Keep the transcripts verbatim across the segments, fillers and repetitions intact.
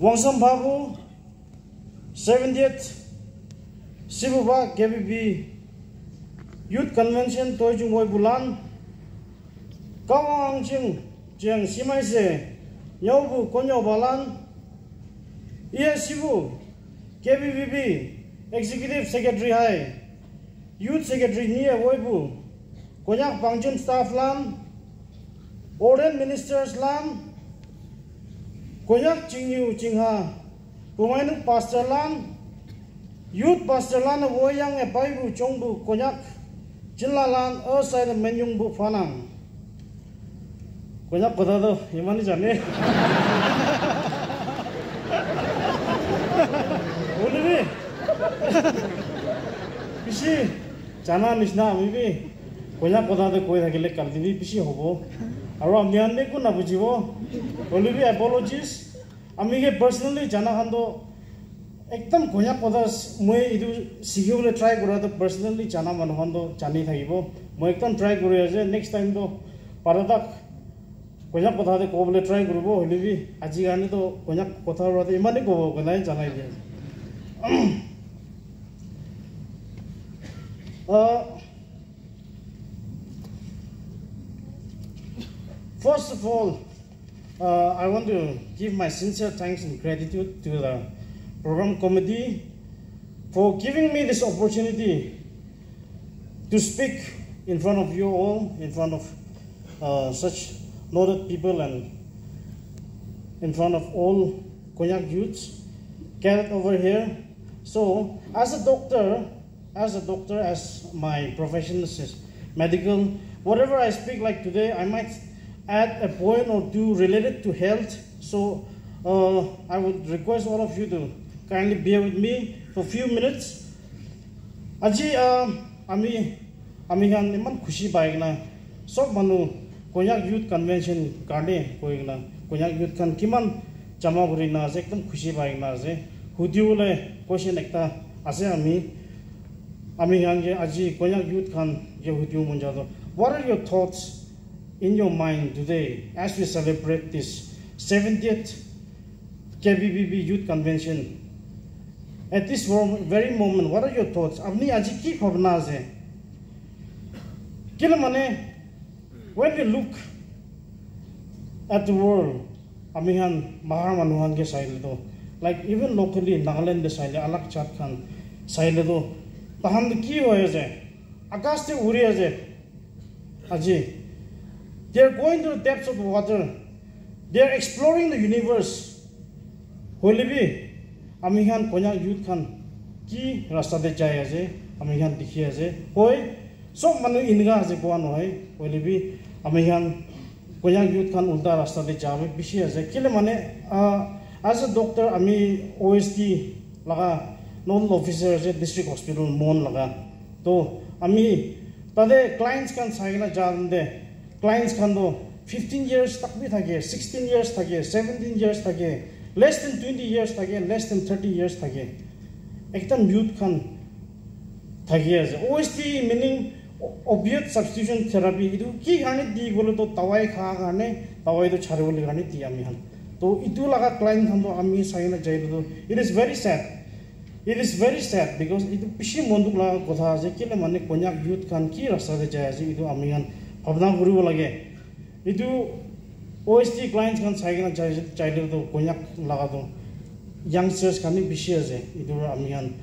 Wangsam Babu, seventieth Sibuba K B B B Youth Convention Toijung Waibulan, Kawang Ching Chiang Simaise, Nyobu Konyo Balan, Iya Sibu, K B B B Executive Secretary Hai, Youth Secretary Nia Waibu, Konyak Pangchim Staff Lan, Ordained Ministers Lan, Konyak Chingyu Chingha, Pumainu Pastor Lan, Youth Pastor Lan, Woyang e Paibu Chongbu, Konyak Chinla Lan, Osai Menyungbu Fanang. Konyak kotha toh imani jane. Hoilebi bishi jana nishina ami bi Konyak kotha toh koi thakile kalti bi bishi hobo. Aro ami khan bi ekko nabujibo. Hoilebi apologies. Ami ke personally jana khan toh ekdam Konyak kotha s-, moi etu sikhi bole try kura toh personally jana manu khan toh jani thakibo. Moi ekdam try kuri ase, next time toh para tak Konyak kotha te kobole try kuribo, hoilebi aji karne toh Konyak kotha para toh imane kobo koina janai dia. Uh, first of all, uh, I want to give my sincere thanks and gratitude to the program committee for giving me this opportunity to speak in front of you all, in front of, uh, such noted people and in front of all Konyak youths gathered over here. So, as a doctor, as a doctor, as my profession is medical, whatever I speak like today, I might add a point or two related to health. So, uh, I would request all of you to kindly bear with me for few minutes. Aji, uh, ami, ami khan iman khushi pai kena, sob manu Konyak Youth Convention karne koi kena, Konyak Youth khan kiman jama kuri na ase, ekdam khushi pai kena ase. Hudi bole question ekta ase ami, ami khan ke aji Konyak Youth khan ke hudi mon ja toh, what are your thoughts in your mind today as we celebrate this seventieth K B B B Youth Convention? At this mo-, very moment, what are your thoughts? Apni aji ki bhabna ase? Kile mane, when we look at the world, ami khan bahar manu khan ke saile toh, like, even locally Nagaland te saile, alag jat khan saile toh, tahan toh ki hoi ase? Akash te uri ase. Aji, they are going to the depths of the water. They are exploring the universe. Hoilebi, ami khan Konyak youth khan ki rasta te jai ase, ami khan dikhi ase. Hoi, sob manu enika ase koa nohoi. Hoilebi, ami khan Konyak youth khan ulta rasta te ja bi bishi ase. Kile mane, ah, as a doctor, ami O S T laga nodal officer ase, district hospital Mon laga. To ami tate clients khan sai kena ja de, clients khan toh fifteen years tak bi thake, sixteen years thake, seventeen years thake, less than twenty years thake, less than thirty years thake. Ekdam youth khan thaki ase. O S T meaning o-, opiate substitution therapy. Etu ki karne di koile toh dawai kha karne, dawai toh chari bole karne di ami khan. To etu laga client khan toh ami sai kena jai toh, it is very sad. It is very sad because etu bishi mon dukh laga kotha ase, kile mane Konyak youth khan ki rasta te jai ase, etu ami khan bhabna kuribo lage. Etu O S T clients khan sai kena jai, jaile toh Konyak laga toh youngsters khan bi bishi ase. Etu para ami khan,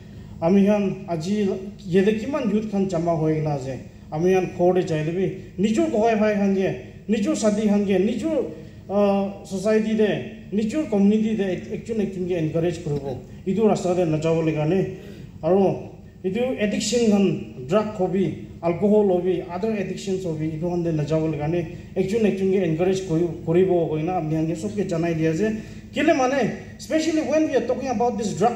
ami khan aji yate kiman youth khan jama hoi kena ase. Ami khan ghor te jaile bi, nijor kokai bhai khan ke, nijor sati khan ke, nijor, ah, society te, nijor community te ek-, ekjon ekjon ke encourage kuribo. Etu rasta te najabo le karne. Aro etu addiction khan, drug hobi, alcohol hobi, other addictions hobi, etu khan te najabo le karne, ekjon ekjon ke encourage kori-, koribo koina ami khan ke sob ke janai di ase. Kile mane, especially when we are talking about this drug,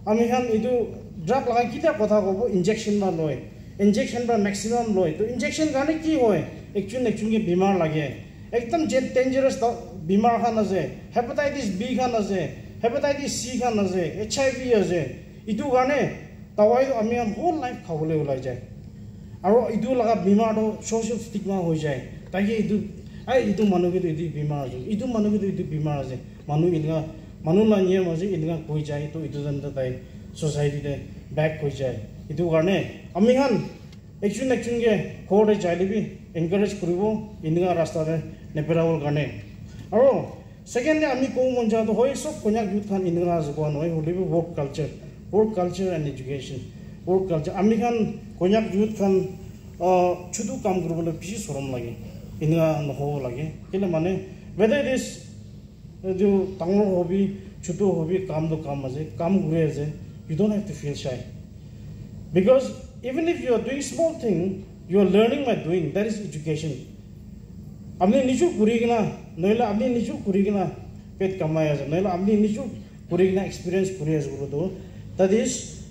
ami khan etu drug laga kita kotha kobo, injection ba loi, injection ba maximum loi. To injection karne ki hoi? Ekjon ekjon ke bimar lage. Ekdam je-, dangerous da-, bimar khan ase. Hepatitis B khan ase. Hepatitis C khan ase. H I V ase. Etu karne dawai toh ami khan whole life khabole ulai jai. Aro etu laga bimar toh social stigma hoi jai. Taike etu, "Ai, etu manu ke toh etu bimar ase. Etu manu ke toh etu bimar ase." Manu eneka manu la niyam ase, enika koi jai, to etu jante tai society te back koi jai. Etu karne ami khan ekjon ekjon ke ghor te jai le bi encourage kuribo, enika rasta te neperawol karne. Aro secondly, ami kobo mon ja to hoi, sob Konyak youth khan enika ase koa nohoi, hoile bi work culture, work culture and education, work culture. Ami khan Konyak youth khan, ah, chutu kam kuribole bishi sorom lage, enika nohobo lage. Kile mane, whether it is etu dangor hobi, chutu hobi, kam to kam ase, kam kuri ase, you don't have to feel shy. Because even if you are doing small thing, you are learning by doing. That is education. Apni niju kuri kena, nohole apni niju kuri kena pet kamai ase, nohole apni niju kuri kena experience kuri ase koile to, that is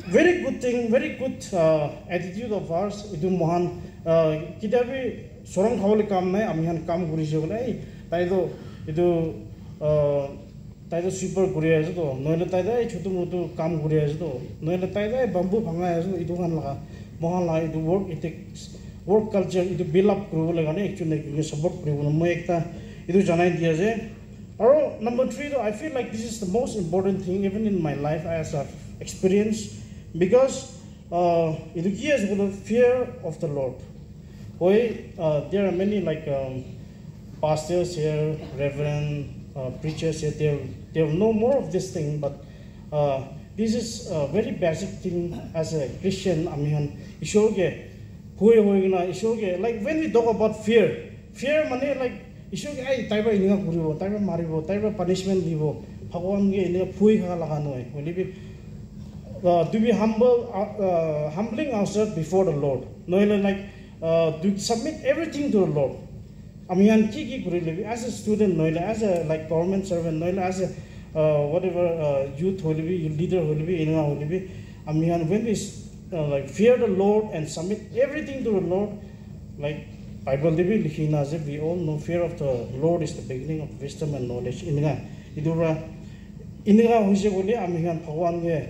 very good thing, very good, uh, attitude of ours. Etu mohan, uh, kitia bi sorom khabole kam nai, ami khan kam kuri ase koile, "Ei, tai to etu, uh, tai to sweeper kuri ase to, nohole tai to ei chutu mutu kam kuri ase to, nohole tai to ei bamboo bhangai ase to," etu khan laga, mohan laga etu work ethics, work culture etu build up kuribole karne ekjon ekjon ke support kuribole moi ekta etu janai di ase. Aro number three to, I feel like this is the most important thing even in my life as I've experienced, because, uh, etu ki ase koile, fear of the Lord. Hoi, uh, there are many, like, um, pastors here, reverend, uh, preachers here, they, they know more of this thing, but, uh, this is a very basic thing as a Christian. Ami khan Ishwar ke bhoi hoi kena, Ishwar ke, like, when we talk about fear, fear mane, like, Ishwar ke, "Ai, tai para enika kuribo, tai para maribo, tai para punishment dibo," Bhagwan ke enika bhoi kha laga nohoi. Hoile bi, uh, to be humble, uh, uh, humbling ourselves before the Lord. Nohole, like, uh, to submit everything to the Lord. Ami khan ki ki kurile bi, as a student nohole, as a, like, government servant nohole, as a, uh, whatever, uh, youth hoile bi, leader hoile bi, enika hoile bi, ami khan when we, uh, like, fear the Lord and submit everything to the Lord, like, Bible te bi likhi na ase, "We all know fear of the Lord is the beginning of wisdom and knowledge." Enika, etu para, enika hoise koile ami khan Bhagwan ke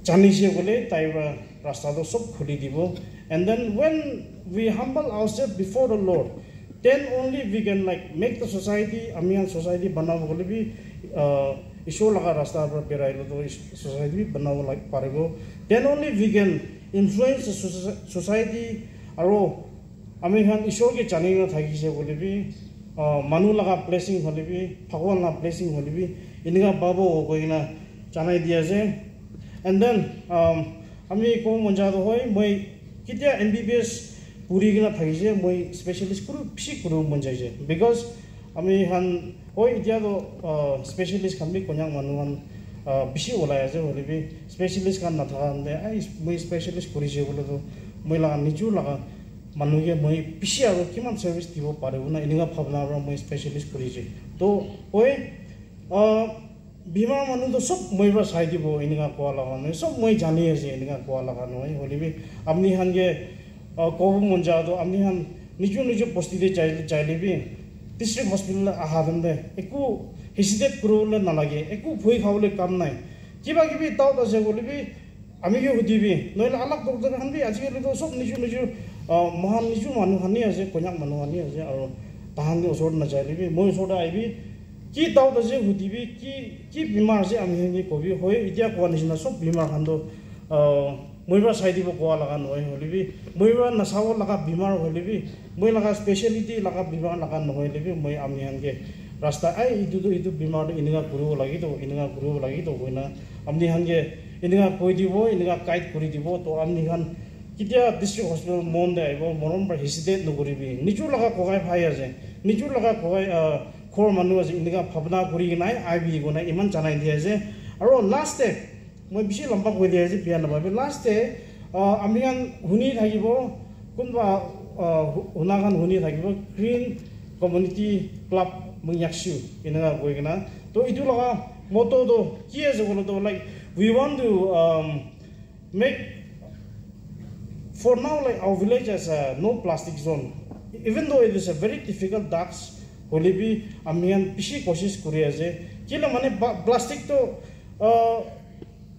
janise koile tai para rasta to sob khuli dibo. And then when we humble ourselves before the Lord, then only we can, like, make the society, ami khan society banabo koile bi, uh, Ishwar laga rasta para berai le to is-, society bi banabo, like, paribo. Then only we can influence the soci-, society, aro ami khan Ishwar ke jani na thakise koile bi, uh, manu laga blessing hoile bi, Bhagwan laga blessing hoile bi, enika pabo koi kena janai di ase. And then, um, ami kobo mon ja to hoi, moi ketia M B B S puri kena thakise, moi specialist kuru, bishi kuru mon jaise. Because ami khan, hoi, etia to, uh, specialist khan bi Konyak manu khan, uh, bishi olai ase, hoile bi specialist khan nathaka khan te, "Ai, moi specialist kurise," bole to, moi laga nijor laga manu ke moi bishi aro kiman service dibo paribo na, enika bhabna para moi specialist kurise. To, hoi, uh, bimar manu to sob moi para sai dibo, enika koa laga nohoi, sob moi jani ase, enika koa laga nohoi. Hoile bi apni khan ke, uh, kobo mon ja to, apni khan nijor nijor bosti te jai, jaile bi, district hospital aha time te eku hesitate kuribole nalage, eku bhoi khabole kam nai. Kiba kibi doubt ase koile bi, ami ke hudi bi, nohole alag doctor khan bi, ajikali to sob nijor nijor, ah, mohan nijor manu khan hi ase, Konyak manu khan hi ase, aro tahan ke osor te najai le bi, moi osor te ahi bi, ki doubt ase hudi bi, ki, ki bimar ase ami khan ke kobi, hoi, etia koa nishina sob bimar khan to, ah, moi para sai dibo koa laga nohoi, hoile bi, moi para nasabo laga bimar hoile bi, moi laga speciality laga bimar laga nohoile bi, moi ami khan ke rasta, "Ai, etu to, etu bimar to enika kuribo lage to, enika kuribo lage to," koina apni khan ke enika koi dibo, enika guide kuri dibo. To apni khan ketia district hospital mon te ahibo, morom para hesitate nokuribi. Nijor laga kokai bhai ase, nijor laga kokai, ah, ghor manu ase, enika bhabna kuri kena ahibi koina iman janai di ase. Aro last te, moi bishi lamba koi di ase, bia napabi. Last te, ah, ami khan huni thakibo, kunba, ah, hu-, huna khan huni thakibo, Green Community Club Mungyakshu, enika koi kena. To etu laga motto to ki ase koile to, like, we want to, um, make, for now, like, our village as a no plastic zone. Even though it is a very difficult task, hoile bi ami khan bishi koshish kuri ase. Kile mane ba-, plastic to, uh,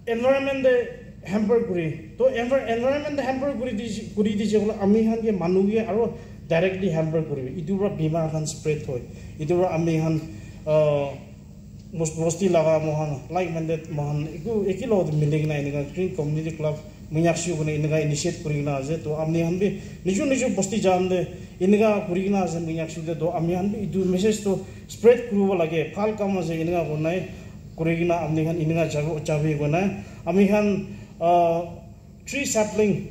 environment te hamper kuri. To envir-, environment te hamper kuri di, kuri dise koile ami khan ke manu ke aro directly hamper kuri. Etu para bimar khan spread hoi. Etu para ami khan, uh, bosti laga mohan like minded mohan eku eki logot mili kena enika Green Community Club Monyakshu koi kena enika initiate kuri kena ase. To apni khan bi niju niju bosti jaan te enika kuri kena ase Monyakshu te. To ami khan bi etu message to spread kuribo lage, bhal kam ase enika koi kena kuri kena apni khan enika jabo jabi koi kena ami khan uh, tree sapling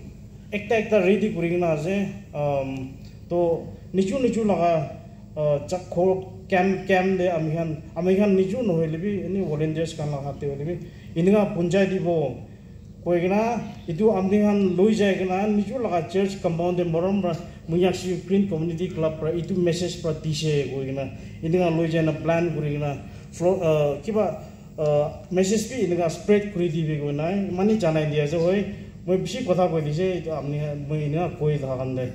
ekta ekta ready kuri kena ase. Um, to niju niju laga uh, chak ghor camp camp te ami khan ami khan niju nohoile bi any volunteers khan laga te hoile bi enika punjai dibo koi kena etu ami khan loi jai kena niju laga church compound te morom para Monyakshu Green Community Club para etu message para dise koi kena enika loi jai na plan kuri kena flo- uh, kiba uh, message bi enika spread kuri dibi koi na mani janai dia ase hoi. Moi bishi kotha koi dise etu apni moi enika koi thaka khan te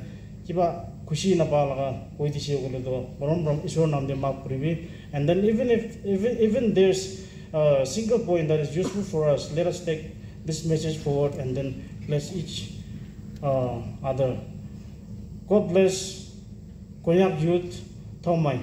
kiba khushi napa laga koi dise koile to morom morom Isor nam te maaf kuribi. And then even if even even there's a single point that is useful for us, let us take this message forward and then bless each uh, other. God bless Konyak youth. Thomai.